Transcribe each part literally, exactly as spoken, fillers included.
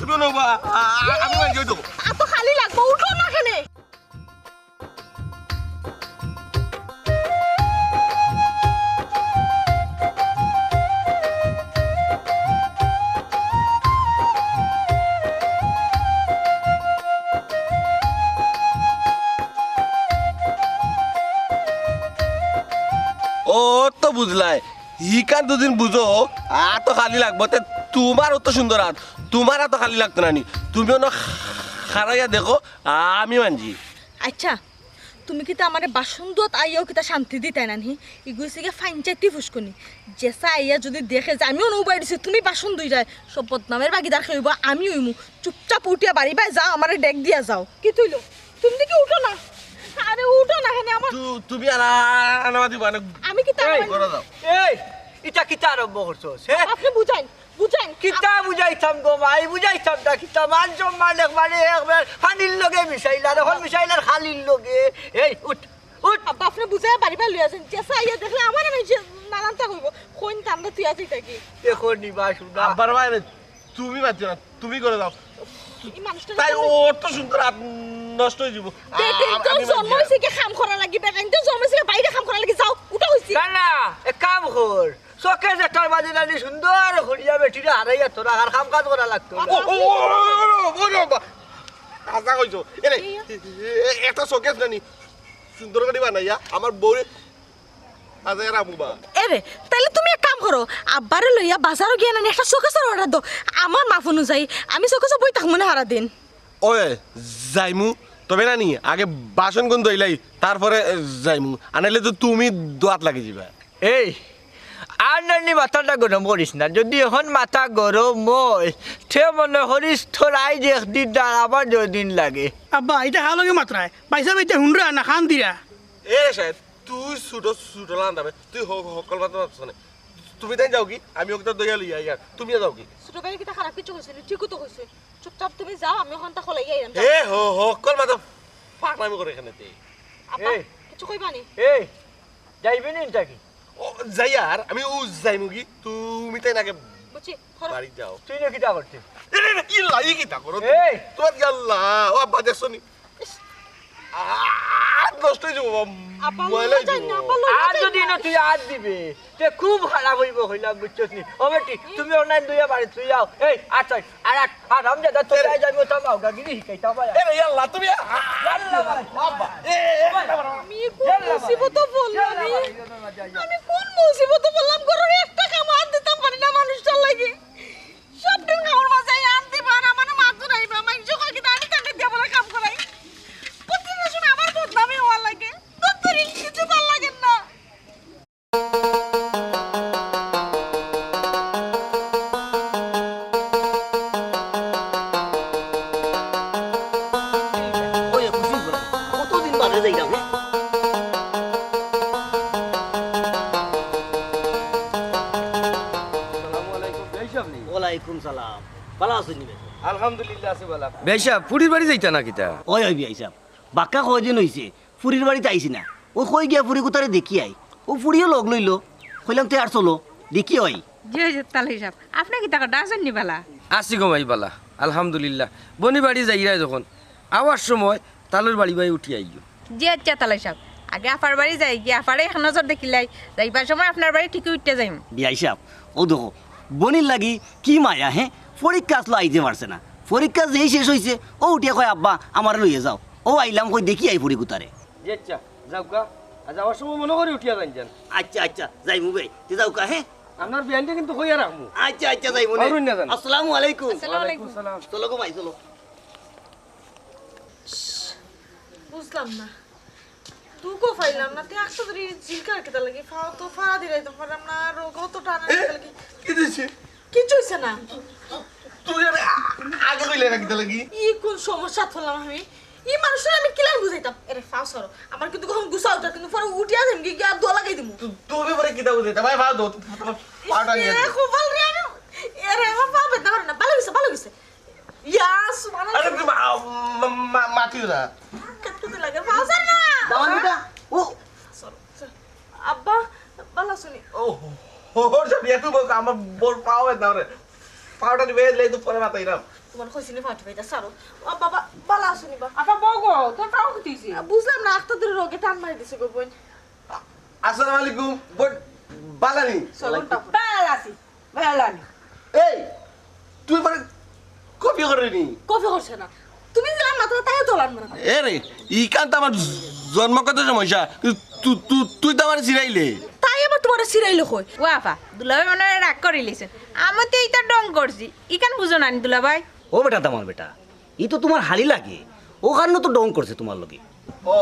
কোনো বা-, আ-, আ-, আমি মানছি, ওই তো। আর তো খালি লাগবো, উঠো না কেনে। ও তো বুঝলায়, ইখান দুদিন বুঝো, আর তো খালি লাগবো। তে তুমার অত সুন্দর আত, তুমার আত খালি লাগতো না নি? তুমি অনো খাড়াইয়া দেখো, আমি মানছি। আচ্ছা, তুমি কিতা আমারে বাসন ধোয়াত আইয়াও কিতা শান্তি দিতায় না নি? ইগু অইছে গিয়া ফাইনচাইতি ফুসকুনি। যেছা আইয়া যুদি দেখে যে আমি অনো উবাই দিছি, তুমি বাসন ধুইরায়, সব বদনামের ভাগিদার কে অইবো? আমি অইমু। চুপচাপ উঠিয়া বাড়ি বায় যাও, আমারে ডেক দিয়া যাও। কিতা অইলো? তুমি দেখি উঠো না। আরে উঠো না কেনে আমার। তু-, তুমি আর আ-, আনামা দিবা না। আমি কিতা এই, আনামা করো যাও। এই, ইটা কিতা আরম্ভ করছস, হে? আপনে বুঝাইন, বুঝাইন। কিতা বুঝাইতাম গো মাই, বুঝাইতাম না কিতা? মান সম্মান একবারে, একবার পানির লগে মিশাইলা, অখন মিশাইলার খালির লগে। এই, উঠ, উঠ। আব্বা, আপনে বুঝাইয়া বাড়ি বায় লইয়া যাইন। যেছা আইয়া দেখলে আমারে মানষে নানানতা কইবো। কইন তামরা তুই আছিস থাকি। দেখো নিবা, শুনা। আব্বার বাইরে তুমি মাতিও না, তুমি করে দাও। এই মানুষটা তাই অত সুন্দর আত নষ্ট অই যাইবো। আ-, বেটিন আ-, তো আমি জন্ম মানছি না। অইছে কি কাম করা লাগি, বেটিন তো জন্ম অইছে কি বাইরে কাম করা লাগি, যাও, উঠো কইছি। না, না, এক কাম কর। চোখে যেটার মাঝে নানি সুন্দর করিয়া বেটিরে হারাইয়া তোরা আর কাম কাজ করা লাগতো না। ও, ও, ও, ও, ও, ও, বা-, হাছা কইছো। এরে, এ, এ, একটা শোকেস নানি সুন্দর করি বানাইয়া আমার বউরে আজ এরা মুবা। এরে, তাইলে তুমি এক কাম করো, আব্বারে লইয়া বাজারো গিয়া নানি একটা শোকেসর অর্ডার দেও। আমার মাপ অনুযায়ী আমি শোকেসো বই থাকমু না হারা দিন। ওই, যাইমু। তবে নানি, আগে বাসন গুন ধইলাই, তারপরে, এ, যাইমু। আনাইলে তো তুমি দোয়াত লাগি যাবা। এই, আর নানি মাথাটা গরম করিস না। যদি অখন মাথা গরম অয়, তে মনে করিস তোর আইজ একদিন আর আমার দুই দিন লাগে। আব্বা, ইটা হালকে মাতরায়। ভাইসাব, ইটা হুনরা না কান দিরা? এ রে শাহেদ, তুই ছুটো, ছুটো লান দাবে। তুই হ-, হক্কল মাত মাতছ না। তুমি তাই যাওগি, আমি অগুতা দইয়া লইয়া আইয়ার। তুমিও যাওগি। ছোট ভাই কিতা খারাপ কিছু কইছে নি? ঠিকউ তো কইছে। চুপচাপ তুমি যাও, আমি অখানতা খোলাই আইরাম। এ হ-, হক্কল মাত ফাকনামি করে এখানেতে। আব্বা, এই। কিছু কইবা নি? এই, যাইবে নি ইনতা কি? ও, যাইয়ার, আমি অউ যাইমুগি। তুমি তাই নাকি বুঝছি, ধরো। বাড়ি যাও। তুই না কিতা করতে? এ রে রে, ইল্লা, ই কিতা করো? এই। তোমার কি আল্লাহ? ও আব্বা, দেখছো নি? ইস। আ, নষ্ট অই যাইবো, বাবা। আব্বা, ময়লা অই যাইন না, যাইবো। আব্বা, লইয়া আর যাইন যদি না। না তুই আর দিবে, তে খুব খারাপ অইবো, কইলাম, বুঝছস নি? ও বেটি, তুমি অনলাইন দুইয়া বাড়ি তুই যাও। এই, আচ্ছা, আর এক হারামজাদা, তুই এ। আই যাবি, ওটা মাও, গাগিরি হিকাইতা ভাই। এ রে, আল্লাহ, তুমি আ-, আল্লাহ ভাই। আব্বা, এ, এ, এ, আমি কোন মুসিবতো পড়লাম রে? আমি কোন মুসিবতো পড়লাম? ঘরর একটা কামো আত দিতাম পারি না মানুষটার লাগি। সব দিন কামর মাঝে আত দিবা আর আমারে মাত ধরাইবা। মাইনষে কয় কিতা আমি তাকে দিয়া বলে কাম করাই। প্রতিদিন শুনে আমার বদনামি অওয়ার লাগে। দত্তরিন কিছু ভালা লাগের না। ওই, খুশি করে। কতদিন বাদে যাইলাম, হ্যাঁ? আসসালামু আলাইকুম, বেয়াই সাব নি? ওয়ালাইকুম সালাম। ভালা আছইন নি বেয়াই সাব? আলহামদুলিল্লাহ, আছি ভালা। বেয়াই সাব, ফুরির বাড়ি যাইতা না কিতা? ওই, ওই বেয়াই সাব, বাক্কা কয়দিন অইছে, ফুরির বাড়িত আইছি না। অউ কই গিয়া ফুরি কুতারে দেখি আই। অউ ফুরিও লগ লইলো। কইলাম, তে আর চলো, দেখি আই। জি, জি, তালই সাব। আপনে কিতা করতা? আছইন নি ভালা? আছি গো মাই ভালা, আলহামদুলিল্লাহ। বনি বাড়ি যাইরায় যখন, আওয়ার সময় তালইর বাড়ি বায় উঠি আইও। জি আচ্ছা তালই সাব, আগে আফার বাড়ি যাইগি, আফারে এক নজর দেখিলাই, যাইবার সময় আপনার বাড়ি ঠিকউ উঠিয়া যাইমু। বেয়াই সাব, অউ দেখো, বনির লাগি কি মায়া, হ্যাঁ? পরীক্ষা আছলো, আইতে পারছে না। পরীক্ষা যেই শেষ অইছে, অউ উঠিয়া কয়, "আব্বা, আমারে লইয়া যাও।" অউ আইলাম, কই দেখি আই ফুরি কুতারে। জি আচ্ছা, যাউক্কা। আর যাওয়ার সময় মনো করি উঠিয়া যাইন যান। আচ্ছা, আচ্ছা, যাইমু বে। তে যাউক্কা, হ্যাঁ? আপনার বেয়াইনরে কিন্তু কইয়া রাখমু। আচ্ছা, আচ্ছা, যাইমু নে। পারুন না যান। আসসালামু আলাইকুম। আসসালামু আলাইকুম। ওয়ালাইকুম সালাম। চলো গো মাই, চলো। বুঝলাম না, দুঃখ পাইলাম না। তে একশো ধরে জিলকার কিতা লাগি? ফাও তো ফাড়া দিলাই তো পারলাম না, আর রোগও তো টানা এ, লাগি। কি দিছে? কিচ্ছু অইছে না। তুই আরে আ-, আগে কইলে না কিতা লাগি? ই কোন সমস্যাত পড়লাম আমি? ই মানুষরে আমি কিলান বুঝাইতাম? এরে ফাও সরো। আমার কিন্তু কখন গুছা উঠে, কিন্তু পরে উঠিয়া যাইমু গি, গিয়া দোয়া লাগাই দিমু। তু-, তুমি পরে কিতা বুঝাইতায়? ভাই, ফাও দো, ফাওটা নিয়ে এরে দে। কপাল রে, আমি, এরে আমার ফাও বেদনা করে না। ভালা গেছে, ভালা গেছে। ইয়া, সুবহানাল্লাহ। আরে তুমি মা-, মা-, মা-, মাতিও না। কাটতে লাগে, ফাও ছাড় না। দামান দুটা। ও। সরো, সরো। আব্বা, ভালা আছো নি? ও, হো, হো, হো, সব ইয়াতু বলতো, আমার বউর ফাও বেদনা করে। ফাওটা নিবে, লে তো পরে মাতাইলাম। মনে কইছিলি ফাটি ফাইটা সারো। ও বাবা, বালা আছনি বা? আপা, বও গো, তোর পাও কিতা অইছে? বুঝলাম না, আখতা ধরি রোগে টান মারি দিছে গো বইন। আসসালামু আলাইকুম, বইন, বালা নি? চলো, বালা আছি, বালা নি? এই, তুই মানে কপি করে নি? কপি করছে না। তুমি যেলান মাত্র তাইও তোলান মাত্র। এ রে, ইখান তো আমার জন্মগত সমস্যা। তু-, তু-, তুই তো আমার সিরাইলে। তাই আবার তোমার সিরাইলে কই? ও আফা, দুলাভাই মনে হয় রাগ করিলিছে। আমি তো ইতা ঢং করছি। ইখান বুঝো না নি দুলাভাই? ও বেটা, দামান বেটা, ই তো তোমার হালি লাগে। ও কারণে তো ঢং করছে তোমার লগে। ও,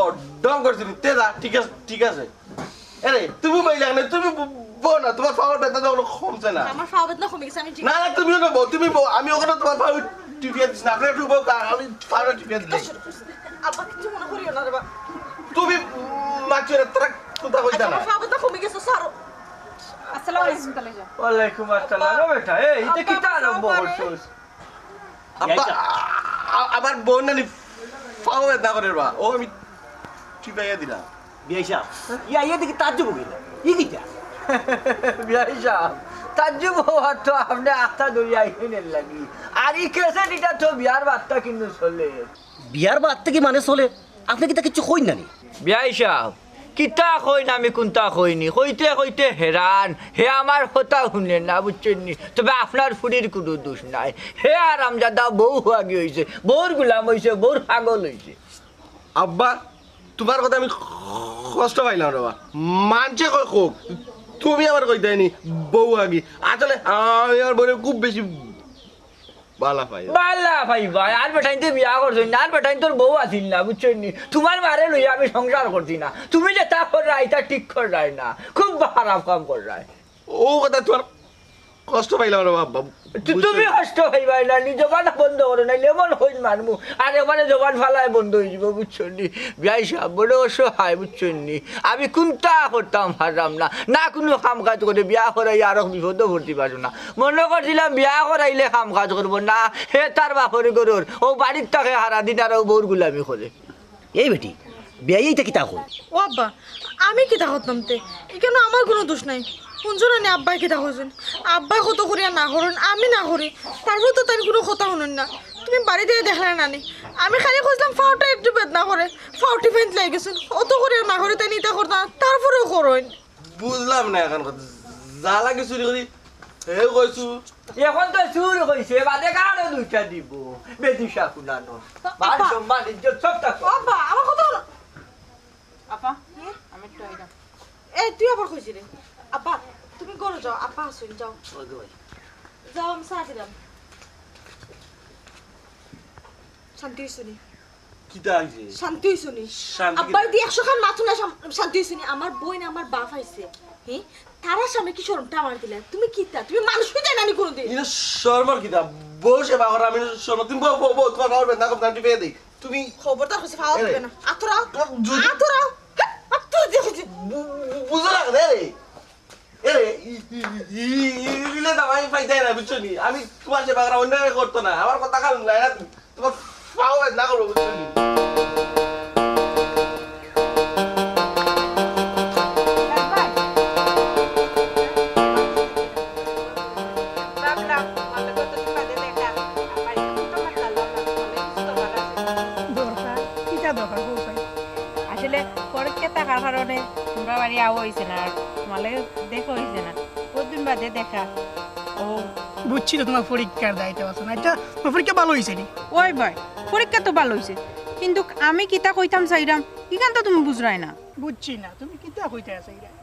ঢং করছে নি? তে যা, ঠিক আছে, ঠিক আছে। আরে, তুমি বইলে না, তুমি ব-, বও না, তোমার পাওয়ার ব্যথা তো এখনো কমছে না। আমার পাওয়ার ব্যথা কমে গেছে, আমি ঠিক না, না, তুমিও না বও, তুমি বও, আমি ওখানে তোমার পাওয়ার টিপিয়ে দিস না, আপনি একটু বও, কা-, আমি পাওয়ার টিপিয়ে দিলে। আব্বা, কিচ্ছু মনে করিও না রে বা। তুমি মারছো না, তারা কথা কইতা না। আমার পাওয়ার ব্যথা কমে গেছে, স্যার। আসসালামু আলাইকুম, তাহলে যাও। ওয়ালাইকুম আসসালাম। ও বেটা, এই, এটা আব্বা, কিতা আরম্ভ করছস? আব্বা, আ-, আ-, আমার বইন নানি পাও ব্যথা করে বা। ও আমি টিপাইয়া দিলাম। বিয়াই সাহেব, ইয়া, ইয়া দেখি তাজ্জুব অইল। ই কিতা? বিয়াই সাহেব, তাজ্জুব অওয়ার তো আপনে আখতা ধরিয়া আইছইন এর লাগি। আর ই ক্যাসেট ইটা তো বিয়ার বাত্তা কিন্তু চলে। বিয়ার বাত্তা কি মানে চলে? আপনে কিতা কিচ্ছু কইন না নি? বিয়াই সাহেব, কিতা কইন আমি কুনতা কইনি, কইতে কইতে হেরান, হে আমার কথা হুনে না, বুঝছইন নি? তবে আপনার ফুড়ির কুনু দুষ নাই, হে আরামজাদা বউ হুয়াগি অইছে, বউর গুলাম অইছে, বউর পাগল অইছে। আব্বা, তুমার কথা আমি কষ্ট পাইলাম রে বা। মানষে কয় কউক, তুমি আমার কইতায় নি বউ হুয়াগি। আসলে আমি আমার বউরে খুব বেশি বালা পাই। বালা পাইবায়। আর বেটাইন্তে বিয়া করছইন না, আর বেটাইন্তর বউ আছিল না, বুঝছইন নি? তুমার মারে লইয়া আমি সংসার করছি না। তুমি যেতা কররায়, ইতা ঠিক কররায় না। খুব খারাপ কাম কররায়। ও কথা তুমার কষ্ট পাইলাম রে বা, আব্বা। তু-, তুমি কষ্ট পাইবায় না, নি জবান বন্ধ করো, নাইলে এমন কইন মারমু। আর এবারে জবান ফালায় বন্ধ অইযিবো, বুঝছইন নি? বিয়াই সাহেব, বড় অসহায়, বুঝছইন নি? আমি কুনতা করতাম পাররাম না, না কুনু কাম কাজ করে, বিয়া করাইয়া আরো বিপদো পড়তে পারো না। মনো করছিলাম বিয়া করাইলে কাম কাজ করবো না, হে তার বাপর ঘরর, অউ বাড়িত থাকে হারাদিন আর অউ বউর গুলামি করে। এই বেটি, বিয়াই ইতা কিতা কয়? ও আব্বা, আমি কিতা করতাম তে? ইখানো আমার কুনু দুষ নাই। হুনছো না নি আব্বায় কিতা কইছইন? আব্বায় কত করিয়া না করইন, আমি না করি। তারপর তো তাইন কুনু কথা হুনইন না। তুমি বাড়িত আইয়া দেখলায় না নি? আমি খালি কইছলাম পাওটা একটু বেদনা করে, পাও টিপাইন লাগি গেছে। অত করিয়া না করি তাইন ইতা করতা না, তারপরেও করইন। বুঝলাম না অখন কথা। যা লাগে চুরি করি, হেউ কইছু। অখন তো চুর কইছে, বাদে কানো দুইটা দিবো। বেদিশা কুনানো। মান সম্মান ইজ্জত সব থাকবো। আব্বা, আমার কথা হুনো। আপা, আমি একটু আইরাম। এই, তুই আবার কই যাইরে? আব্বা, তুমি ঘরো যাও, আব্বা আছইন, যাও। ওই গো ভাই। যাও, আমি চা দিরাম। শান্তি অইছো নি? কিতা অইছে? শান্তি অইছো নি? শান্তি আব্বায় কিতা? দি একশো খান মাথো না, শাম-, শান্তি অইছো নি? আমার বইন, আমার বাপ আইছে। হি? তারার সামনে কি শরমটা আমার দিলা? তুমি কিতা? তুমি মানুষ অইতায় না নি কুনুদিন? ইনো শরমর কিতা? বউ সেবা করা আমি শরম? তুমি বউ, বউ, বউ, তুমার বাবার বেদনা কম, আমি টিপিয়া দেই। তুমি খবরদার কইছি, পাও দিবে না। আতরাও। আতরাও। হ্যাঁ, আতরাও দিয়ে কইছি। বু-, বু-, বুঝো না কেনে রে? এ রে, ই, ই, ই, ই, ইলে তো আমি পাইতাই না, বুঝছো নি? আমি তুমার সেবা করা অন্যায় করতো না। আমার কথা কান নাই না তুমি। তুমার পাও বেদনা করবো, বুঝছো নি? ভাবলাম, আমার লগে কতদিন বাদে দেখা, আমার একটু তো মাথা লড়া, অনেক কিছু তো বলা আছে। দরকার? কিতা দরকার, বউ ভাই? আসলে পরীক্ষা থাকার কারণে তুমরার বাড়ি আওয়া অইছে না, আর তুমার লগে দেখা অইছে না, কতদিন বাদে দেখা। ও। বুঝছি তো তুমার পরীক্ষার দায়িত্ব আছে না, আচ্ছা, তুমার পরীক্ষা ভালা অইছে নি? ওই ভাই, পরীক্ষা তো ভালা অইছে, কিন্তু আমি কিতা কইতাম চাইরাম, ইখান তো তুমি বুঝরায় না। বুঝছি না, তুমি কিতা কইতায় চাইরায়?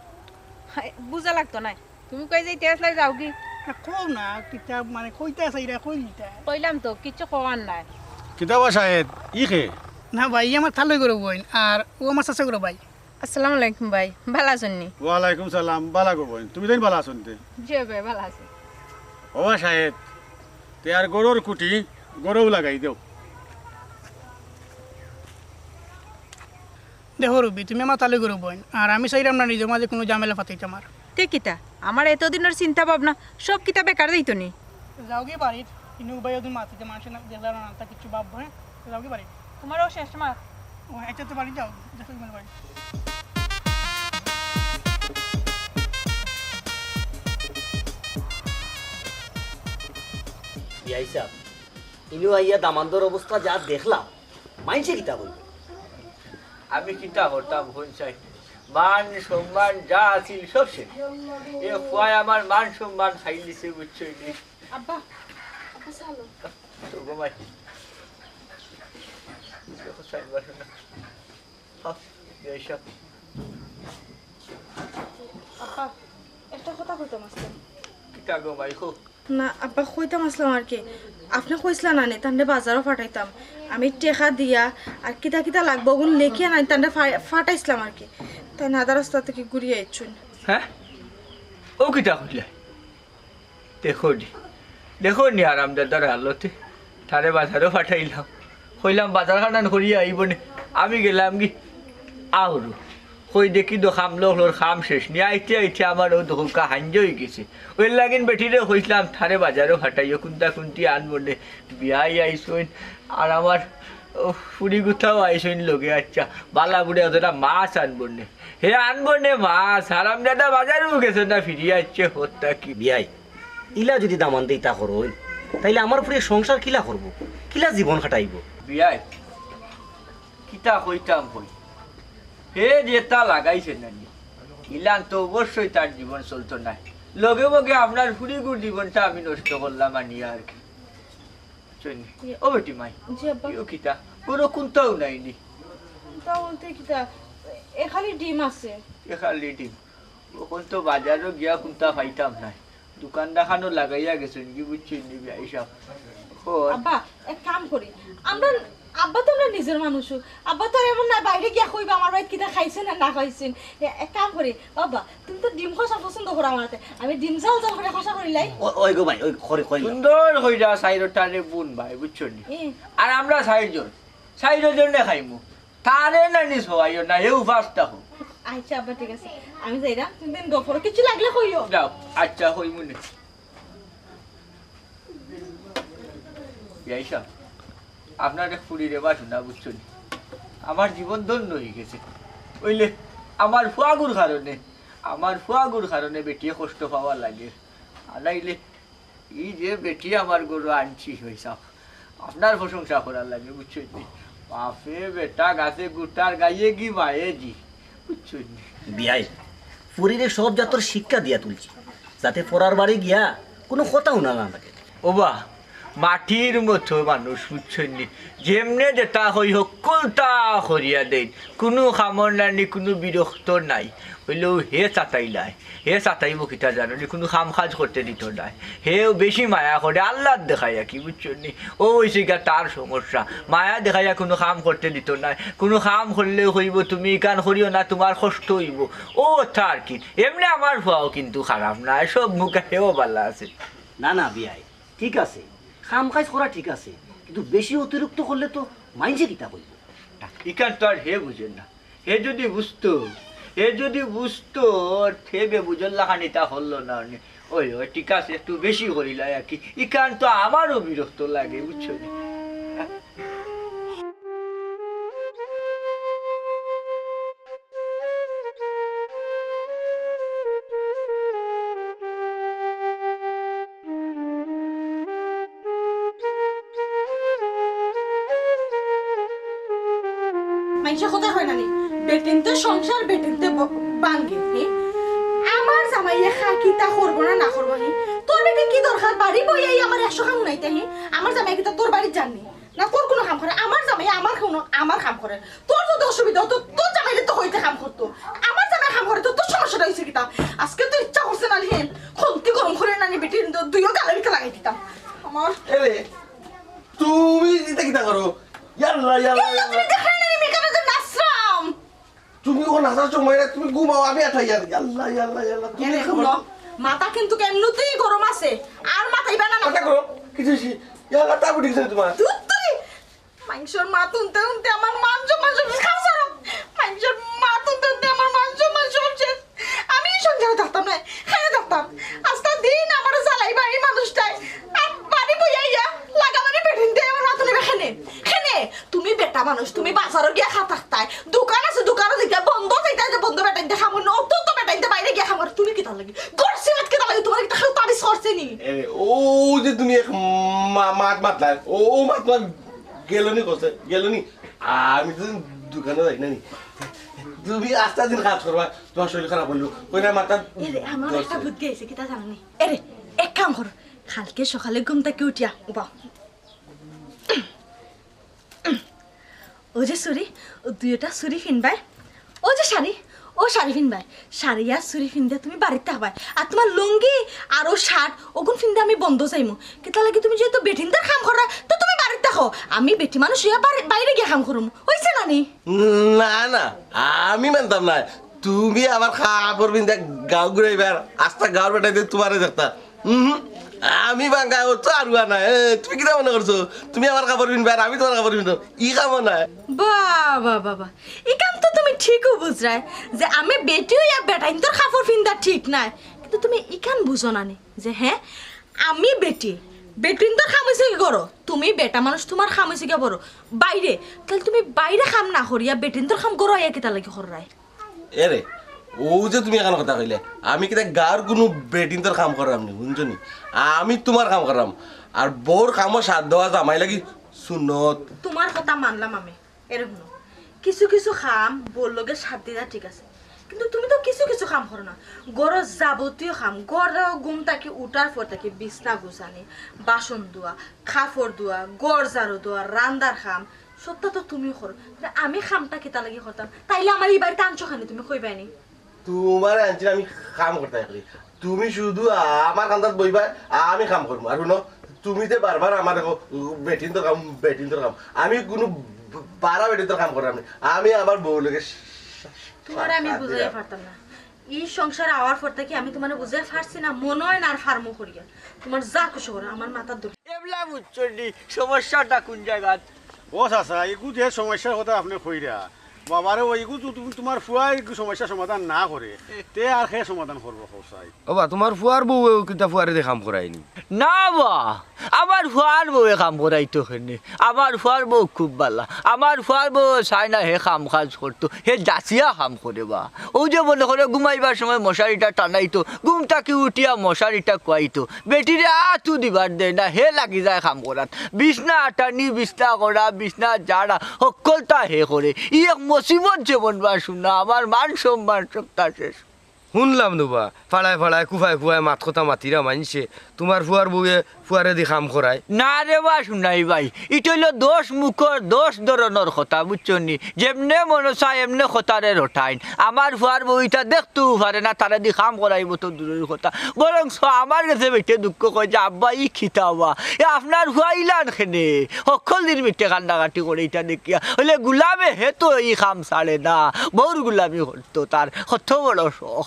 হায়, বুঝা লাগতো নায়। তুমি কই যাইতে আছলায়, যাওগি? না, কও না, কিতা মানে কইতায় চাইরায়, কই দিতায়? কইলাম তো, কিচ্ছু কওয়ার নাই। কিতা বা শাহেদ, ই কে? না ভাই, ই আমার তালই ঘরর বইন, আর অউ আমার চাচা ঘরর ভাই। আসসালামু আলাইকুম ভাই, ভালা আছইন নি? ওয়ালাইকুম সালাম, ভালা গো বইন, তুমি তাইন ভালা আছো নি তে? জি ভাই, ভালা আছি। ও বা শাহেদ, তে আর ঘরর খুটি, ঘরো লাগাই দেও। দেখো রুবি, তুমি আমার তালই ঘরর বইন, আর আমি চাইরাম না নিজর মাঝে কুনু ঝামেলা ফাতাইতাম আর। তে কিতা? আমার এতদিনর চিন্তা ভাবনা সব কিতা বেকার যাইতো নি? যাওগি বাড়িত, ইনো উবাই ওদিন মাতিতে মানষে না, দেখলে না, তা কিচ্ছু ভাববো, হ্যাঁ? যাওগি বাড়িত। তুমারও শেষ মাস। ও, আচ্ছা, তো বাড়িত যাও, দেখো বাড়িত। বিয়াই সাব, ইনো আইয়া দামান্দর অবস্থা যা দেখলাম, মাইনষে কিতা কইবো? আমি কিতা করতাম, হুন চাই, মান সম্মান যা আছিল সব শেষ। এ ফুয়ায় আমার মান সম্মান খাইলিছে, বুঝছো নি? আব্বা, আব্বা, চলো। তো ঘুমাই। দেখো, চাই বসো না। হ্যাঁ, এই সব। আব্বা, একটা কথা কইতাম আছলাম। কিতা গো মাই, কও। না আব্বা, কইতাম আছলাম আর কি। আপনে কইছলা না নি, তানরে বাজারো ফাটাইতাম। আমি টেকা দিয়া আর কিতা কিতা লাগবো, ওগুন লেখিয়া না নি, তানরে ফা-, ফাটাইছলাম আর কি। তাইন আধা রাস্তা থাকি ঘুরিয়া আইছইন। হ্যাঁ? ও কিতা কইলা? দেখো নি, দেখো নি হারামজাদার হালতে। তারে বাজারো ফাটাইলাম, কইলাম বাজার খানান করিয়া আইবো নে। আমি গেলাম গি আউরু, কই দেখি তো কামলা অকলর কাম শেষ নি। আইতে আইতে আমার অউ দেখউক্কা হাইঞ্জা অইগেছে। অউর লাগিন বেটিরে কইছলাম, তারে বাজারো ফাটাইও, কুন্তা কুন্তি আনবো নে। বিয়াই আইছইন, আর আমার, ও, ফুড়িগুতাও আইছইন লগে। আচ্ছা, বালা বুড়া যেটা মাছ আনবো নে। হে আনবো নে মাছ, হারামজাদা বাজারো গেছে না, ফিরিয়া আইছে হত্যা কি? বিয়াই, ইলা যুদি দামান্দে ইতা করইন, তাইলে আমার ফুড়িয়ে সংসার কিলা করবো, কিলা জীবন কাটাইবো? বিয়াই, কিতা কইতাম কই, হে যেটা লাগাইছে না নি, ইলান তো অবশ্যই তার জীবন চলতো নায়। লগে লগে আপনার ফুড়িগুর জীবনটা আমি নষ্ট করলাম আনিয়া আর কি। বুঝছইন নি? জি। ও বেটি মাই, জি আব্বা। ইও কিতা? কুন্তাও নাই নি? কুন্তা বলতে কিতা? এ খালি ডিম আছে। এ খালি ডিম? অখন তো বাজারো গিয়া কুন্তা পাইতাম নায়। দোকান দেখানো লাগাইয়া গেছইন গি, বুঝছইন নি বিয়াই সাব? অখন আব্বা, এক কাম করি, আমরা, আব্বা তো আমরা নিজর মানুষ, আব্বা তো আর এমন না বাইরে গিয়া কইবা আমার বাড়িত কিতা খাইছইন আর না খাইছইন। এ-, এক কাম করি, বাবা, তুমি তো ডিম কষা পছন্দ করো আমার হাতে, আমি ডিম ঝাল ঝাল করি কষা করিলাই। ও-, ওই গো ভাই, ওই করে কই না। সুন্দর কইরা চাইরোটারে বুন ভাই, বুঝছো নি? এ। আর আমরা চাইরজন, চাইরজনে খাইমু। তারে নানি সবাইও না, এ উপাস থাকো। আচ্ছা আব্বা, ঠিক আছে, আমি যাইরাম, তুমি দিন গফর কিছু লাগলে কইও। যাও, আচ্ছা, কইমু নে। বিয়াই সাব, আপনার এক ফুড়িরে বাসু না, বুঝছো নি? আমার জীবন ধন্য অইগেছে। অইলে আমার ফুয়াগুর কারণে, আমার ফুয়াগুর কারণে বেটিয়ে কষ্ট পাওয়া লাগে। আর নাইলে ই যে বেটি আমার ঘরো আনছি, বিয়াই সাব, আপনার প্রশংসা করার লাগে, বুঝছইন নি? বাপে বেটা গাছে গুটার গাইয়ে গি মায়ে জি, বুঝছইন নি? বিয়াই, ফুড়িরে সব জাতর শিক্ষা দিয়া তুলছি, যাতে পরার বাড়ি গিয়া কুনু কথা হুনা না লাগে। ওবা, মাটির মতো মানুষ, বুঝছইন নি? যেমনে যেটা কই হক্কলতা করিয়া দেইন, কুনু কামড় নাই নি, কুনু বিরক্ত নাই। অইলেও হে চাতাইলায়, হে চাতাইবো কিতা জানো নি, কুনু কাম কাজ করতে দিতো নায়। হেও বেশি মায়া করে, আহ্লাদ দেখাইয়া কি, বুঝছো নি? অউ অইছে গিয়া তার সমস্যা, মায়া দেখাইয়া কুনু কাম করতে দিতো নায়। কুনু কাম করলেও কইবো, "তুমি ইখান করিও না, তুমার কষ্ট অইবো।" অউ অতা আর কি। এমনে আমার ফুয়াও কিন্তু খারাপ নায়, সব মুখা হেও ভালা আছে। না, না, বিয়াই, ঠিক আছে, কাম কাজ করা ঠিক আছে, কিন্তু বেশি অতিরিক্ত করলে তো মাইনষে কিতা কইবো? ইখান তো আর হে বুঝে না। হে যুদি বুঝতো, হে যুদি বুঝতো, তে বে বুঝল্লা খানিতা করলো না নে। ওই, ওই, ঠিক আছে, একটু বেশি করিলাই আর কি। ইখান তো আমারও বিরক্ত লাগে, বুঝছো নি? মাইনষে কথা কয় না নি, বেটিন্তে সংসার, বেটিন্তে ব-, ভাঙ্গে, হে? আমার জামাইয়ে খা কিতা করবো না, না করবো, হে? তোর বেটি কি দরকার বাড়ি বইয়াই আমার একশো খান হুনাইতে, হে? আমার জামাই কিতা তোর বাড়িত যার নি? না তোর কুনু কাম করে? আমার জামাই আমার কুনু, আমার কাম করে। তোর যুদি অসুবিধা অইতো, তোর জামাইরে তো কইতে কাম করতো। আমার জামাই কাম করে, তোর, তোর সমস্যাটা অইছে কিতা? আজকে তো ইচ্ছা করছে না নি, হে? খন্তি গরম করি না নি, বেটির দুইও গালে ভিতরে লাগাই দিতাম। আমার এরে, তুমি ইতা কিতা করো? ইয়াল্লা, ইয়াল্লা, ইয়াল্লা, ইয়াল্লা। তুমি দেখরায় না নি, আমি কেনে যে নাচরাম? তুমি অখন নাচার সময় না, তুমি ঘুমাও, আমি আটাই আর। ইয়াল্লা, ইয়াল্লা, ইয়াল্লা, তুমি এরে ঘুমাও। হুনো, মাথা কিন্তু এমনিতেই গরম আছে, আর মাথায় বানা না। মাথা গরম? কিছু হইছে? ইয়াল্লা, তা বুঝি গেছে তুমার? ধুত্তুরি! মাইনষর মাত হুনতে হুনতে আমার মান সম্মান সব শেষ। খাও ছাড়ো। মাইনষর মাত হুনতে হুনতে আমার মান সম্মান সব শেষ। আমি ই সংসারো থাকতাম নায়, খাইয়া থাকতাম। আস্তা দিন আমারে জ্বালাইবা ই মানুষটায়। আর বাড়ি বইয়া ইয়া লাগাবানি বেটিন্তে আমার মাত হুনিবা কেনে? কেনে? তুমি বেটা মানুষ, তুমি বাজারো গিয়া খা থাকতায়। দোকান আছে, দোকানো যাইতায়, বন্দো যাইতায়, যে বন্দো বেটাইন্তে কাম করে, অত তো বেটাইন্তে বাইরে গিয়া কাম করে। তুমি কিতার লাগি? ঘর সিরাত কিতার লাগি? তুমার কিতা কেউ তাবিজ করছে নি? এ, ও যে তুমি এক মা-, মাত মাতলায়। ও, ও মাত মাত গেল নি কছে, গেল নি? আমি তো দোকানো যাই না নি। তুমি আস্তা দিন কাজ করবা, তুমার শরীর খারাপ অইলো। কইরা মাথা এরে, আমার একটা বুদ্ধি আইছে, কিতা জানো নি? এরে, এক কাম কর, কালকে সকালে ঘুম থাকি উঠিয়া, উবা। ও যে চুড়ি, ও দুইটা চুড়ি ফিনবায়। ও যে শাড়ি, ও শাড়ি ফিনবায়। শাড়ি আর চুড়ি ফিন্দে তুমি বাড়িত থাকবায়। আর তুমার লুঙ্গি আর ও শার্ট, ওগুন ফিন্দে আমি বন্দো যাইমু। কিতা লাগি তুমি যেহেতু বেটিন্তর কাম কররায়, তো তুমি বাড়িত থাকো। আমি বেটি মানুষ অইয়া বাড়ি-, বাইরে গিয়া কাম করমু। অইছে না নি? না, না, আমি মানতাম না। তুমি আমার কাপড় ফিন্দে গাঁও ঘুরাইবার, আস্তা গাঁওর বেটাইন্তে তুমারে দেখতা। উহু, আমি বাঙ্গা অত আরুয়া না। এ, তুমি কিতা মনে করছো? তুমি আমার কাপড় ফিনবায় আর আমি তুমার কাপড় ফিনতাম। ই কামো নায়। বাহ, বাহ, বাহ, বাহ। ইখান তো তুমি ঠিকউ বুঝরায় যে আমি বেটি অইয়া বেটাইন্তর কাপড় ফিন্দা ঠিক নায়। কিন্তু তুমি ইখান বুঝো না নি যে, হ্যাঁ, আমি বেটি, বেটিন্তর কাম অইছে কি করো? তুমি বেটা মানুষ, তুমার কাম অইছে কি করো? বাইরে। তাইলে তুমি বাইরে কাম না করিয়া বেটিন্তর কাম করো আইয়া কিতা লাগি কররায়? এরে, ও যে তুমি এখান কথা কইলে, আমি কিতা গাঁওর কুনু বেটিন্তর কাম কররাম নি, হুনছো নি? আমি তুমার কাম কররাম। আর বউর কামো সাথ দেওয়া জামাই লাগি সুন্নত। তুমার কথা মানলাম আমি। এরে হুনো, কিছু কিছু কাম বউর লগে সাথ দিতা ঠিক আছে, কিন্তু তুমি তো কিছু কিছু কাম করো না। ঘরর যাবতীয় কাম, ঘরর ঘুম থাকি উঠার পর থাকি বিছনা গুছানি, বাসন ধোয়া, কাপড় ধোয়া, ঘর ঝাড়ু দেওয়া, রান্দার কাম, সবটা তো তুমি করো। তে আমি কামটা কিতা লাগি করতাম? তাইলে আমারে ই বাড়িত আনছো কেনে, তুমি কইবায় নি? তুমারে আনছি না আমি কাম করতাম করি। তুমি শুধু আমার কান্দাত বইবায়, আমি কাম করমু। আর হুনো, তুমি যে বারবার আমারে কও, "বেটিন্তর কাম, বেটিন্তর কাম।" আমি কুনু বারা বেটিন্তর কাম কররাম নি। আমি আমার বউর লগে তুমারে আমি বুঝাইয়া পারতাম না। ই সংসার আওয়ার পর থাকি আমি তুমারে বুঝাইয়া পারছি না, মনো অয় না আর পারমু করিয়া। তুমার যা খুশি করো, আমার মাথার দোষ। এবলা বুঝছো নি, সমস্যাটা কুন জাগাত? ও চাচা, ইগু যে সমস্যার কথা আপনে কইরা, বাবারে, ও ইগু তো তুমি, তুমার ফুয়ায় ইগু সমস্যা সমাধান না করে, তে আর কে সমাধান করবো, কও চাই? ও বা, তুমার ফুয়ার বউয়ে কিতা ফুয়ারে দি কাম করায় নি? না বা, আমার ফুয়ার বউয়ে কাম করাইতো কেনে? আমার ফুয়ার বউ খুব বালা। আমার ফুয়ার বউ চায় না হে কাম কাজ করতো, হে যাচিয়া কাম করে বা। অউ যে মনে করো ঘুমাইবার সময় মশারিটা টানাইতো, ঘুম থাকি উঠিয়া মশারিটা খুয়াইতো, বেটিরে আতও দিবার দেয় না, হে লাগি যায় কাম করাত। বিছনা আটানি, বিছনা করা, বিছনা ঝাড়া, হক্কলতা হে করে। ই এক মুসিবত যে বনবা শুনা, আমার মান সম্মান সবটা শেষ। হুনলাম নু বা, ফাড়ায় ফাড়ায়, কুফায় কুফায় মাত কথা মাতিরা মাইনষে, তুমার ফুয়ার বউয়ে ফুয়ারে দি কাম করায়। না রে বা, শুনাই ভাই, ইটা অইলো দশ মুখর দশ ধরনর কথা, বুঝছো নি? যেমনে মনো চায় এমনে কথারে রটাইন। আমার ফুয়ার বউ ইটা দেখতেউ পারে না, তারে দি কাম করাইবো তো দূরর কথা। বরং আমার গেছে বেটিয়ে দুঃখ কয় যে, "আব্বা, ই কিতা বা? এ আপনার ফুয়া ইলান কেনে? হক্কল দিন বেটিয়ে কান্দাকাটি করে ইটা দেখিয়া।" অইলে গুলামে হে তো ই কাম ছাড়ে না, বউর গুলামি করতো, তার কত বড় শখ।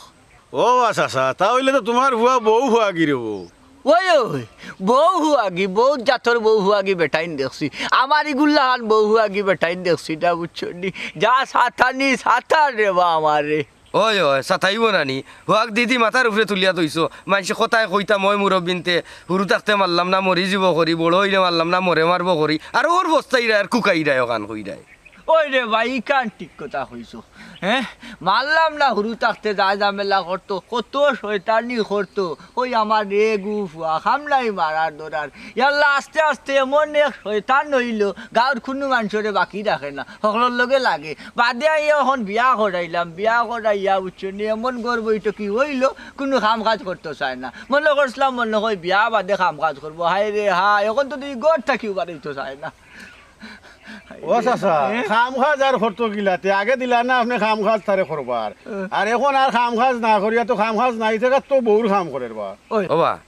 ও বা চাচা, তা অইলে তো তুমার ফুয়া বউ হুয়াগি রে বউ। ওই, ওই, বউ হুয়াগি, বউত জাতর বউ হুয়াগি বেটাইন দেখছি। আমার ইগুর লাখান বউ হুয়াগি বেটাইন দেখছি না, বুঝছো নি? যা সাতানি, সাতার রে বা আমারে। ওই, ওই, সাতাইবো না নি? হুয়াক দিদি মাথার উপরে তুলিয়া থইছো। মাইনষে কথায় কইতা ময় মুরব্বিন্তে, হুরু থাকতে মারলাম না মরি যিবো করি, বড় অইলে মারলাম না মরে মারবো করি। আর অউ বস্তাইরায় আর কুকাইরায় অখান কইরায়। ওই রে ভাই, ইখান ঠিক কথা কইছো। হ্যাঁ, মারলাম না, হুরু থাকতে যায় ঝামেলা করতো, কত শয়তানি করতো। ওই আমার রে গু ফুয়া, কাম নাই মারার ধরার। ইয়াল্লা, আস্তে আস্তে এমন এক শয়তান অইলো, গাঁওর কুনু মানষরে বাকি রাখে না, হকলর লগে লাগে। বাদে আইয়া অখন বিয়া করাইলাম, বিয়া করাইয়া, বুঝছো নি, এমন ঘর বৈঠকি অইলো, কুনু কাম কাজ করতো চায় না। মনো করছিলাম, মনো কয় বিয়া বাদে কাম কাজ করবো। হায় রে হায়, অখন তো দেখি ঘর থাকিউ বারইতো চায় না। ও চাচা, এ? কাম কাজ আর করতো কিলাতে? আগে দিলা না আপনে কাম কাজ তারে করবার। এ। আর অখন আর কাম কাজ না করিয়া তো কাম কাজ নাই থাকাত তো বউর কাম করের বা। ওই। ও বা,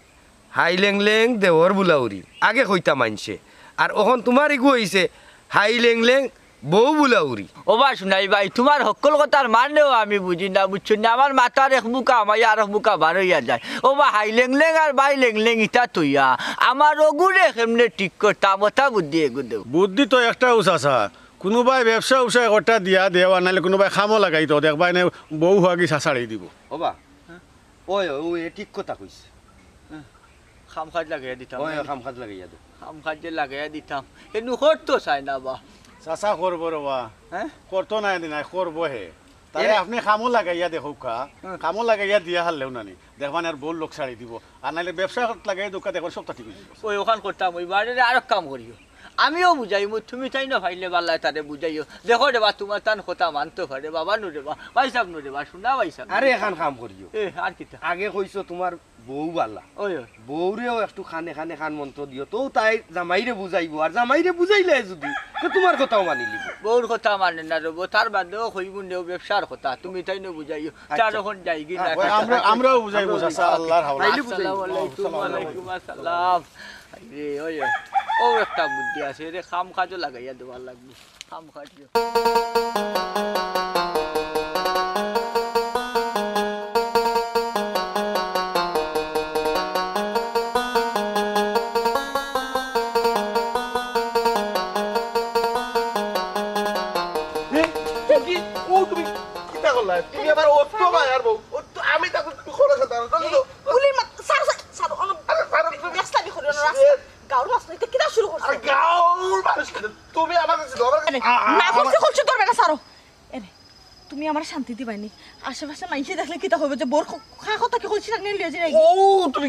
হাই লেং লেং দেওর বুলাউরি। আগে কইতা মাইনষে। আর অখন তুমার ইগু অইছে হাই লেং লেং বউ বুলাউরি। ও বা শুনাই ভাই, তুমার হক্কল কথার মানেও আমি বুঝি না, বুঝছো নি? আমার মাথার এক মুকা হামাইয়া আর এক মুকা বার অইয়া যায়। ও বা হাই লেং লেং আর বাই লেং লেং ইতা থইয়া আমার অগুরে কেমনে ঠিক করতাম, অতা বুদ্ধি এগু দেও। বুদ্ধি তো একটাউ চাচা, কুনুবায় ব্যবসা উবসা একটা দিয়া দেও, আর নাইলে কুনুবায় কামো লাগাইতো, দেখবায় নে বউ হুয়াগি ছাড়ি দিবো। ও বা, ওই, ওই, ওই, এ ঠিক কথা কইছে। কাম কাজ লাগাইয়া দিতাম। ওই, কাম কাজ লাগাইয়া দেও। কাম কাজ যে লাগাইয়া দিতাম, এ নু করতো চায় না বা। চাচা করবো রে বা। হ্যাঁ? করতো না এদিন, আয় করবো হে। আরে, আপনে কামো লাগাইয়া দেখউক্কা, কামো লাগাইয়া দিয়া হারলেও নানি, দেখবা নি আর বউর লগ ছাড়ি দিবো। আর নাইলে ব্যবসা লাগাইয়া দেউক্কা, দেখবা নি সবতা ঠিক অইযিবো। ওই অখান করতাম, ওই বাড়িরে আরো কাম করিও। আমিও বুঝাইমু, তুমি তাইন পারলে বালা তারে বুঝাইও। দেখো রে বা, তুমার তান কথা মানতো পারে, বাবা নু রে বা, ভাইসাব নু রে বা, হুনা ভাইসাব। আরে, অখান কাম করিও। এ, আর কিতা? আগে কইছো তুমার বউ বালা। ওই, ওই। বউরেও একটু কানে কানে কান মন্ত্র দিও, তো তাই জামাইরে বুঝাইবো, আর জামাইরে বুঝাইলে যুদি, তো তুমার কথাও মানি লিবো। বউর কথা মানে না রে বা, তার বাদেও কইমু নে, ব্যবসার কথা, তুমি তাইন বুঝাইও। আচ্ছা। চার অখন যাইগি না। ওই, আমরা, আমরাও বুঝাইমু, চাচা, আল্লার হাওলা। তাইলে বুঝাইমু। আসসালামু আলাইকুম। ওয়ালাইকুম আসসালাম। আরে, ওই, ওই। ও একটা বুদ্ধি আছে রে, কাম কাজও লাগাইয়া দেওয়ার লাগবে। কাম কাজ। এ, ও কি? ও তুমি কিতা করলা? তুমি আমার অত মায়ার বউ। অত, আমি তখন তুমি খরচ হতে পারো। চলো তো। গুলির মা-, স্যার, স্যার, স্যার, অন-, আরে, স্যার, তুমি ব্যবসা করি, অন রাস্তা। এ, গাঁওর মাছ লইতে কিতা শুরু করছে? আরে, গাঁওর মানুষ কিতা? তুমি আমার কাছে ধরো, আমার কাছে। আ, আ, না আমার করছি, করছি, ধরবে না, স্যার। এরে, তুমি আমার শান্তি দিবাই নি। আশেপাশে মাইনষে দেখলে কিতা কইবো যে বউর খ-, খা কথা কি কইছি না, নিয়ে লিয়ে যাই। ও, তুমি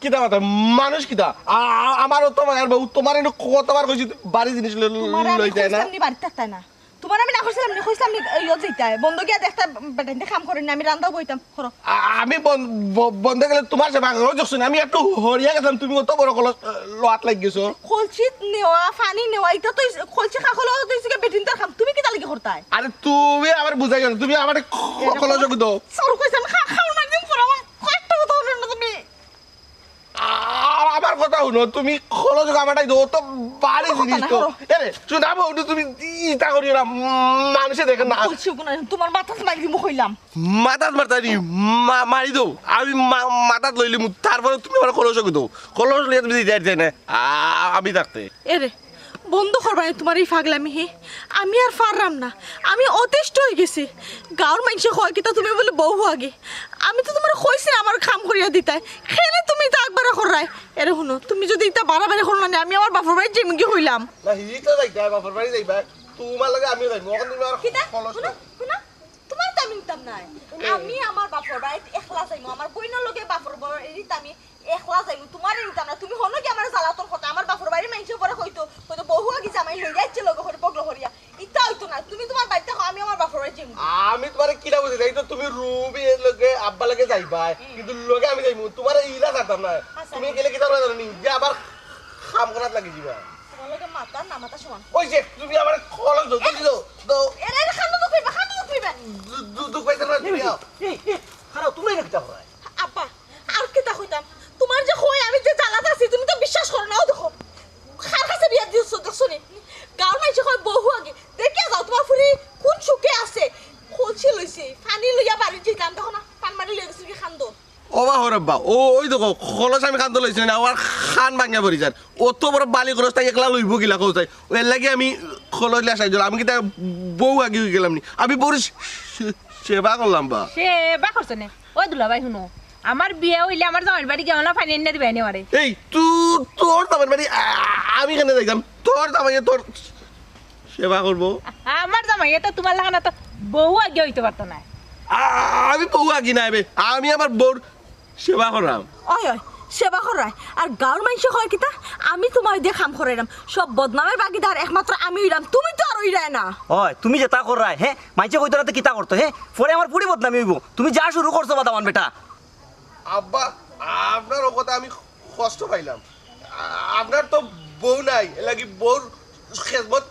কিতা কথা? মানুষ কিতা? আ, আ, আমার অত মায়ার বউ, তুমারে ইনো কতবার কইছি, বাড়ি জিনিস ল-, ল-, তুমারে আমি লইতে না। কইছিলাম নি বাড়িত থাকতায় না। তুমারে আমি না কইছিলাম নি, কইছিলাম নি, ইয়ো যাইতায়। বন্দো গিয়া দেখতায়, বেটাইন্তে কাম করইন না, আমি রান্দাও বইতাম। করো। আ-, আমি বন-, ব-, বন্দো গেলে তুমার সেবা করো, যখন আমি একটু হরিয়া গেছিলাম, তুমি অত বড় কলস, আ, লওয়াত লাগি গেছো। কলসিত নেওয়া, পানি নেওয়া, ইতা তো ইস-, কলসি কাখলো তো ইসকে বেটিন্তর কাম। তুমি কিতা লাগি করতায়? আরে তুমি আমারে বুঝাইও না, তুমি আমারে খ-, কলস দাও। স্যার কইছেন, খা-, খাওন মারি দিন পরে আমার কয়েকটা কথা হুনো না তুমি। আর আমার কথা হুনো, তুমি খরচ আমাটাই দেও তো, বাড়ি কথা জিনিস না, তো। হরো। এরে, শুনা বন্ধু, তুমি ইতা করিও না, উম, মানুষে দেখে না। বলছি, হুনো, তুমার মাথাত মারি দিমু কইলাম। মাথাত মারতায় নি, মা-, মারি দেও। আমি মা-, মাথাত লইলিমু, তারপরে তুমি আমার খরচ দেও। খরচ লইয়া তুমি দিতে দিতে না, আ-, আমি থাকতে। এরে, বন্ধ করবায় নি তুমার ই ফাগলামি, হে? আমি আর পাররাম না, আমি অতিষ্ঠ অইগেছি। গাঁওর মাইনষে কয় কিতা তুমি বুলে বউ হুয়াগি। আমি তো তুমারে কইছি না আমার কাম করিয়া দিতায়, কেনে তুমি ইতা একবারে কররায়। এরে হুনো, তুমি যুদি ইতা বাড়াবাড়ি করো না নি, আমি আমার বাপর বাড়িত যাইমুগি কইলাম। না, হি তো যাইতায়, বাপর বাড়ি যাইবা, তুমার লগে আমিও যাইমু। অখন তুমি আর কিতা? হুনো, হুনো, তুমার তো আমি নিতাম নায়। আমি আমার বাপর বাড়িত একলা যাইমু, আমার বইনর লগে বাপর বাড়িত আমি একলা যাইমু, তুমারে নিতাম না। তুমি হনো কি আমার জ্বালাতন কথা? আমার বাপর বাড়ির মাইনষে পরে কইতো, কইতো, "বউ হুয়াগি জামাই লইয়া আইছে লগে করি পগলো করিয়া।" ইতা অইতো না। তুমি তুমার বাড়িত থাকো, আমি আমার বাপর বাড়িত যাইমু। আমি তুমারে কিতা বুঝাই? এই তো তুমি রুবির লগে আব্বার লগে যাইবায়, হুম। কিন্তু লগে আমি যাইমু। তুমারে ইলা ছাড়তাম না। আচ্ছা। তুমি গেলে কিতা করবা জানো নি? যে আবার কাম করাত লাগি যিবা। তুমার লগে মাতা না মাতা সমান। ওই যে তুমি আমারে কলস দেও, দেও, দেও। এরে, এরে, কান্দো তো কইবা, কান্দো তো কইবা। দু-, দু-, দুখ পাইছো না তুমি? এই, এই, খারাপ, তুমি এটা কিতা করো? আব্বা, আর কিতা কইতাম? তুমার যে কই আমি যে জ্বালাত আছি, তুমি তো বিশ্বাস করো না। ও দেখো, কার কাছে বিয়া দিছো, দেখছো নি? গাঁওর মাইনষে কয় বউ হুয়াগি। দেখিয়া যাও, তুমার ফুরি কুন সুখে আছে। কলসি লইছি, পানি লইয়া বাড়িত যাইতাম, দেখো না, টান মারি লইয়া গেছে কি কান্দো। ও বা হরব্বা, ও, ওই দেখো, কলস আমি কান্দো লইছি না, আমার কান ভাঙ্গিয়া পড়ি যার। অত বড় বালি কলস তাই একলা লইবো কিলা কও চাই? এর লাগি আমি কলস লিয়া সাইজ, আমি কিতা বউ হুয়াগি অইগেলাম নি? আমি বউর সে-, সে-, সেবা করলাম বা। সেবা করছো নে? ও দুলাভাই, হুনো, আমার বিয়া অইলে আমার জামাইর বাড়ি গিয়া না পানি আনিয়া দিবায় নে আমারে। এই, তু-, তোর জামাইর বাড়ি, আ-, আমি কেনে যাইতাম? তোর জামাইয়ে তোর সেবা করবো। আমার জামাইয়ে তো তুমার লাখান তো বউ হুয়াগি অইতো পারতো নায়। আ-, আমি বউ হুয়াগি নায় বে, আমি আমার বউর সেবা কররাম। ওই, ওই, সেবা কররায়। আর গাঁওর মাইনষে কয় কিতা? আমি তুমারে দিয়া কাম করাইরাম। সব বদনামের ভাগিদার একমাত্র আমি অইরাম, তুমি তো আর অইরায় না। ওই, তুমি যেতা কররায়, হে? মাইনষে কইতো না তে কিতা করতো, হে? পরে আমার পুরি বদনামি অইবো। তুমি যা শুরু করছো, বাদামান বেটা। আব্বা, আপনার ও কথা আমি কষ্ট পাইলাম। আ-, আপনার তো বউ নাই, এর লাগি বউর খেদমত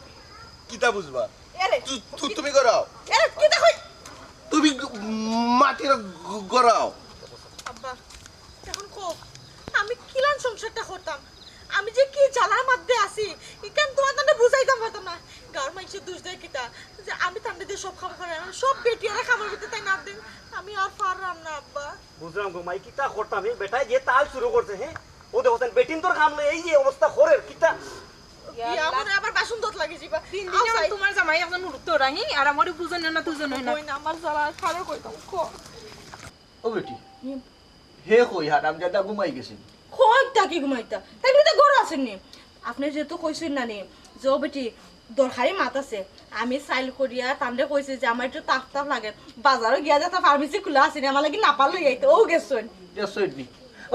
কিতা বুঝবা? এরে, তু-, তু-, কি-, তুমি করাও। এরে, কিতা কই? তুমি গ-, মাটির গ-, গড়াও। আব্বা, এখন কও, আমি কিলান সংসারটা করতাম? আমি যে কি জ্বালার মধ্যে আছি, ইখান তুমার তানরে বুঝাইতাম পারতাম না। গাঁওর মাইনষে দুষ দেয় কিতা? যে আমি তানরে দিয়া সব কাম করাই, সব বেটিয়ারা কামর ভিতরে তাইন আত দেইন। আমি আর পাররাম না, আব্বা। বুঝলাম গো মাই, কিতা করতাম? এই বেটায় যে তাল শুরু করছে, হে? ও দেখো, তান বেটিন্তর কাম লই এই যে অবস্থা করের, কিতা? বিয়া করে আবার বাসন ধোত লাগি যিবা। তিন দিনে আও চাই। তুমার জামাই একজন উঠতো রাহি, আর আমারে বুঝন না, তুই জন না। কই না, আমার জ্বালা আর কারে কইতাম, কও। ও বেটি, হুম। হে কই হারামজাদা ঘুমাই গেছে? কই থাকি ঘুমাইতা? তাই বলে তো ঘর আছেন নি। আপনে যেহেতু কইছেন না নি, যে ও বেটি, দরকারি মাত আছে। আমি চাইল করিয়া তানরে কইছি যে আমার একটু তাপ তাপ লাগে, বাজারো গিয়া যেতা ফার্মেসি খুলা আছে নি, আমার লাগি নাপা লই আইতে, অউ গেছইন। গেছইন নি?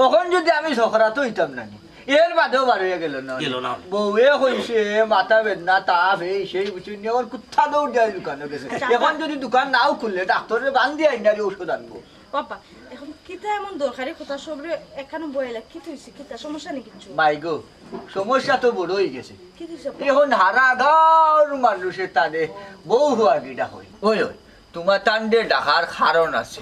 অখন যদি আমি সখরাত অইতাম না নি, এর বাদেও বার অইয়া গেল না। গেল না। বউয়ে কইছে, মাথা বেদনা, তাপ, এই সেই বুঝছইন নি, অখন কুত্তা দৌড় দিয়া দোকানো গেছে। আচ্ছা, অখন আব্বা। যদি দোকান নাও খুলে, ডাক্তররে বান্দি আইনারি ঔষধ আনবো। বাবা, অখন কিতা এমন দরকারি কথা সবরে একখানো বইলা, কিতা অইছে, কিতা সমস্যা নি কিচ্ছু? মাই গো, সমস্যা তো বড় অইগেছে। কিতা অইছে আব্বা? অখন হারা গাঁওর মানুষে তারে বউ হুয়াগি ডাকইন। ওই, ওই, তুমার তানরে ডাকার কারণ আছে।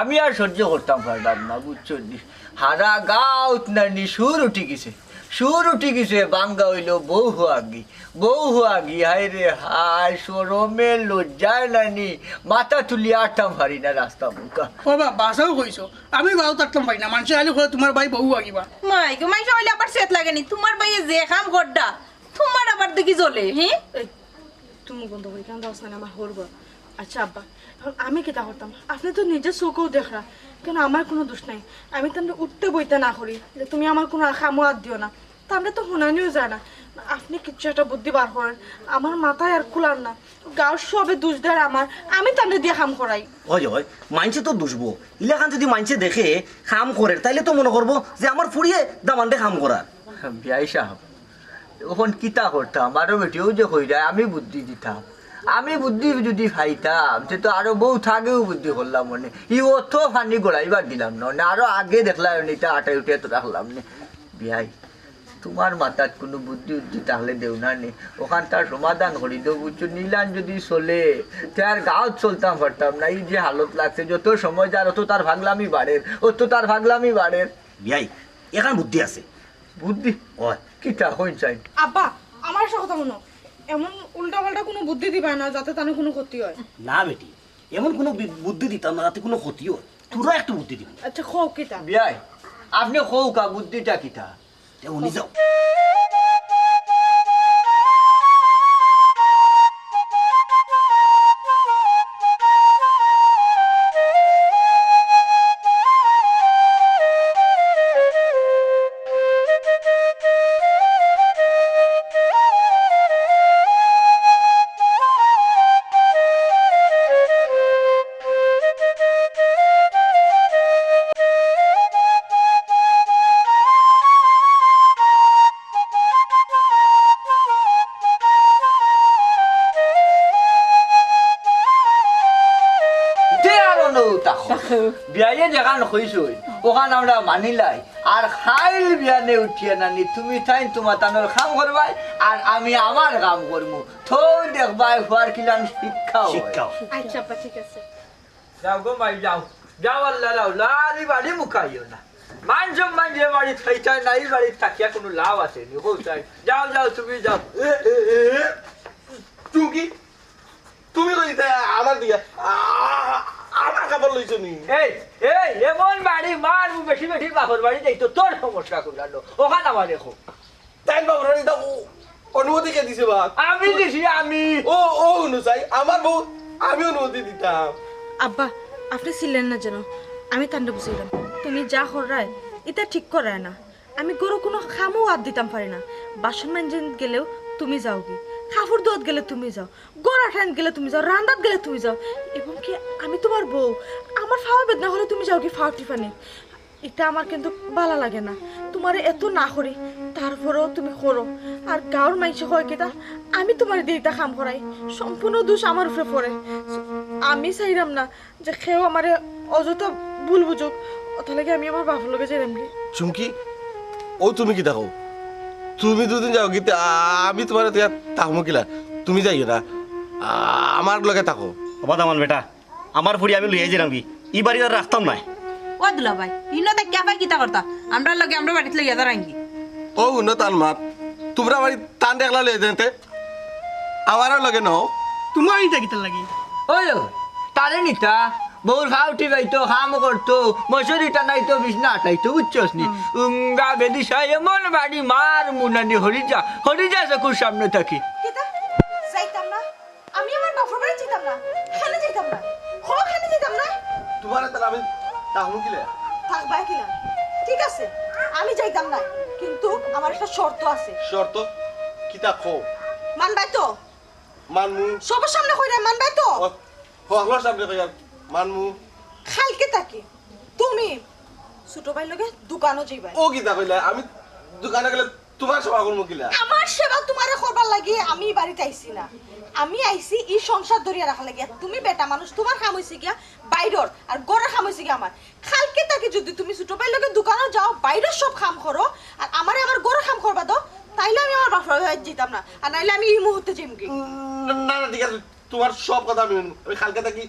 আমি আর সহ্য করতাম পারলাম না, বুঝছো নি? হারা গাঁওত নানি সুর উঠি গেছে, সুর উঠি গেছে, বাঙ্গা অইলো বউ হুয়াগি, বউ হুয়াগি। হায় রে হায়, শরমে লজ্জায় নানি মাথা তুলি আটতাম পারি না রাস্তা মুখা। ও বাবা, বাসাও কইছো, আমি গাঁওত আটতাম পারি না, মানষে খালি কয় তুমার ভাই বউ হুয়াগি বা। মাই গো, মানষে কইলে আবার সেত লাগে নি, তুমার ভাইয়ে যে কাম করডা, তুমার আবার দেখি জ্বলে, হি? এই, তুমি বন্ধ করি কেন দাও না আমার হরবা? আচ্ছা আব্বা, অখন আমি কিতা করতাম? আপনে তো নিজে চউখেও দেখরা, কেনে আমার কুনু দোষ নাই। আমি তানরে উঠতে বইতে না করি যে তুমি আমার কুনু কামো আত দিও না, তানরে তো হুনানিও যায় না। আপনে কিচ্ছু একটা বুদ্ধি বার করেন, আমার মাথায় আর কুলার না। গাঁওর সবে দোষ দের আমার, আমি তানরে দিয়া কাম করাই। অয়, অয়, মানষে তো দুষবো। ইলাখান যদি মানষে দেখে কাম করের, তাইলে তো মনো করবো যে আমার ফুড়িয়ে দামান্দে কাম করার। বিয়াই সাব, অখন কিতা করতাম? আরো বেটিও যে কইরা, আমি বুদ্ধি দিতাম। আমি বুদ্ধি যদি পাইতাম, তে তো আরো বউত আগেউ বুদ্ধি করলাম অনে। ই অত পানি গড়াইবার দিলাম না, অনে আরো আগে দেখলাম অনে, ইতা আটাই উঠে তো রাখলাম নে। বিয়াই, তুমার মাথাত কুনু বুদ্ধি উদ্ধি থাকলে দেও না নে, অখানটার সমাধান করি দেও, বুঝছো? নিলান যদি চলে, তে আর গাঁওত চলতাম পারতাম না। ই যে হালত লাগছে, যত সময় যার অত তার ফাগলামি বাড়ের, অত তার ফাগলামি বাড়ের। বিয়াই, এখান বুদ্ধি আছে। বুদ্ধি? অয়। কিতা কইন চাইন? আব্বা, আমার একটা কথা হুনো, এমন উল্টা পাল্টা কুনু বুদ্ধি দিবায় না যাতে তানর কুনু ক্ষতি অয়। না বেটি, এমন কুনু বি-, বুদ্ধি দিতাম না যাতে কুনু ক্ষতি অয়। তোরা একটু বুদ্ধি দিবি। আচ্ছা, কও কিতা? বিয়াই, আপনে কউক্কা বুদ্ধিটা কিতা? তে উনি যাও। দে আর অনউ থাকো। বিয়াইয়ে যেখান কইছইন, অখান আমরা মানিলাই। আর কাইল বিয়ানে উঠিয়া নানি, তুমি তাইন তুমার তানর কাম করবায়, আর আমি আমার কাম করমু। তো দেখবায়, হুয়ার কিলান শিক্ষা অয়। শিক্ষা অয়। আচ্ছা আব্বা, ঠিক আছে। যাও গো মাই, যাও। যাও আল্লাহ, যাও। লারি বাড়ি মুখাইও না। মান সম্মান যে বাড়িত পাইতায় না, ই বাড়িত থাকিয়া কুনু লাভ আছে নি? কও চাই। যাও, যাও, তুমি যাও। এ, এ, এ, এ। চুমকি, তুমি কই দিতে আমার দিয়া? আ-, আমার কাপড় লইছো নি? এই, এই, এমন বাড়ি মার, বেশি বেশি বাপর বাড়ি যাইতো, তোর সমস্যা কুনখানো? অখান আমারে কও। তাইন বাপর বাড়ি যাইতা অ-, অনুমতি কে দিছে বা? আমি দিছি, আমি। ও, ও, হুনো চাই, আমার বউ, আমি অনুমতি দিতাম। আব্বা, আপনে চিল্লাইন না যেন, আমি তানরে বুঝাইলাম। তুমি যা কররায়, ইতা ঠিক কররায় না। আমি ঘরো কুনু কামো আত দিতাম পারি না। বাসন মাঞ্জিত গেলেও তুমি যাওগি, কাপড় ধোয়াত গেলে তুমি যাও, ঘর আটাইত গেলে তুমি যাও, রান্দাত গেলে তুমি যাও। এবং কি, আমি তুমার বউ, আমার পাও বেদনা করলে তুমি যাওগি পাও টিপানি। ইতা আমার কিন্তু ভালা লাগে না, তুমারে এত না করি, তারপরেও তুমি করো। আর গাঁওর মানষে কয় কিতা, আমি তুমারে দিয়া ইতা কাম করাই, সম্পূর্ণ দোষ আমার উপরে পড়ে। আমি চাইরাম না যে কেউ আমারে অযথা ভুল বুঝুক, অতার লাগি আমি আমার বাপর লগে যাইরামগি। চুমকি, ও তুমি কিতা কও? তুমি দুদিন যাওগি, তে আ-, আমি তুমারে থাকমু কিলা? তুমি যাইও না, আ-, আমার লগে থাকো। ও বাবা দামান বেটা, আমার ফুড়ি আমি লইয়া যাইরামগি, ই বাড়িত আর রাখতাম নায়। ও দুলাভাই, ইনো থাকিয়া কিতা করতা? আমরার লগে আমরার বাড়িত লইয়া যাইরামগি। ও হুনো তান মাত, তুমরার বাড়িত তানরে একলা লইয়া যাইতে, আমারও লগে নেও। তুমার ইটা কিতার লাগি? ওই, তারে নিতা, বউর পাও টিপাইতো, কাম করতো, মশারি টানাইতো, বিছনা আটাইতো, বুঝছস নি? হুম। উঙ্গা বেদিশা এমন বাড়ি মারমু নানি, হরি যা, হরি যা চকুর সামনে থাকি। কিতা? যাইতাম না? আমি আমার বাপর বাড়ি যাইতাম না, কেনে যাইতাম না? কও কেনে যাইতাম না? তুমারে তাইলে আমি থাকমু কিলা? থাকবায় কিলা? ঠিক আছে, আমি যাইতাম না, কিন্তু আমার একটা শর্ত আছে। শর্ত? কিতা কও? মানবায় তো? মানমু। সবার সামনে কইরা মানবায় তো? ও, হকলর সামনে কইয়ার মানমু। কাইলকে থাকি তুমি ছোট ভাইর লগে দোকানো যাইবায়। ও কিতা কইলা? আমি দোকানো গেলে তুমার সেবা করমু কিলা? আমার সেবা তুমারে করবার লাগি আমি ই বাড়িত আইছি না। আমি আইছি ই সংসার ধরিয়া রাখার লাগি। তুমি বেটা মানুষ, তুমার কাম অইছে গিয়া বাইরর, আর ঘরর কাম অইছে গিয়া আমার। কাইলকে থাকি যুদি তুমি ছোট ভাইর লগে দোকানো যাও, বাইরর সব কাম করো, আর আমারে আমার ঘরর কাম করবা দেও, তাইলে আমি আমার বাপর বাড়িত যাইতাম না, আর নাইলে আমি ই মুহূর্তে যাইমুগি। উম, না, না, ঠিক আছে, তুমার সব কথা আমি হুনমু। আমি কাইলকে থাকি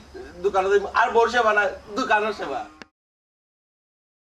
দোকানো যাইমু। আর বউর সেবা না, দোকানর সেবা।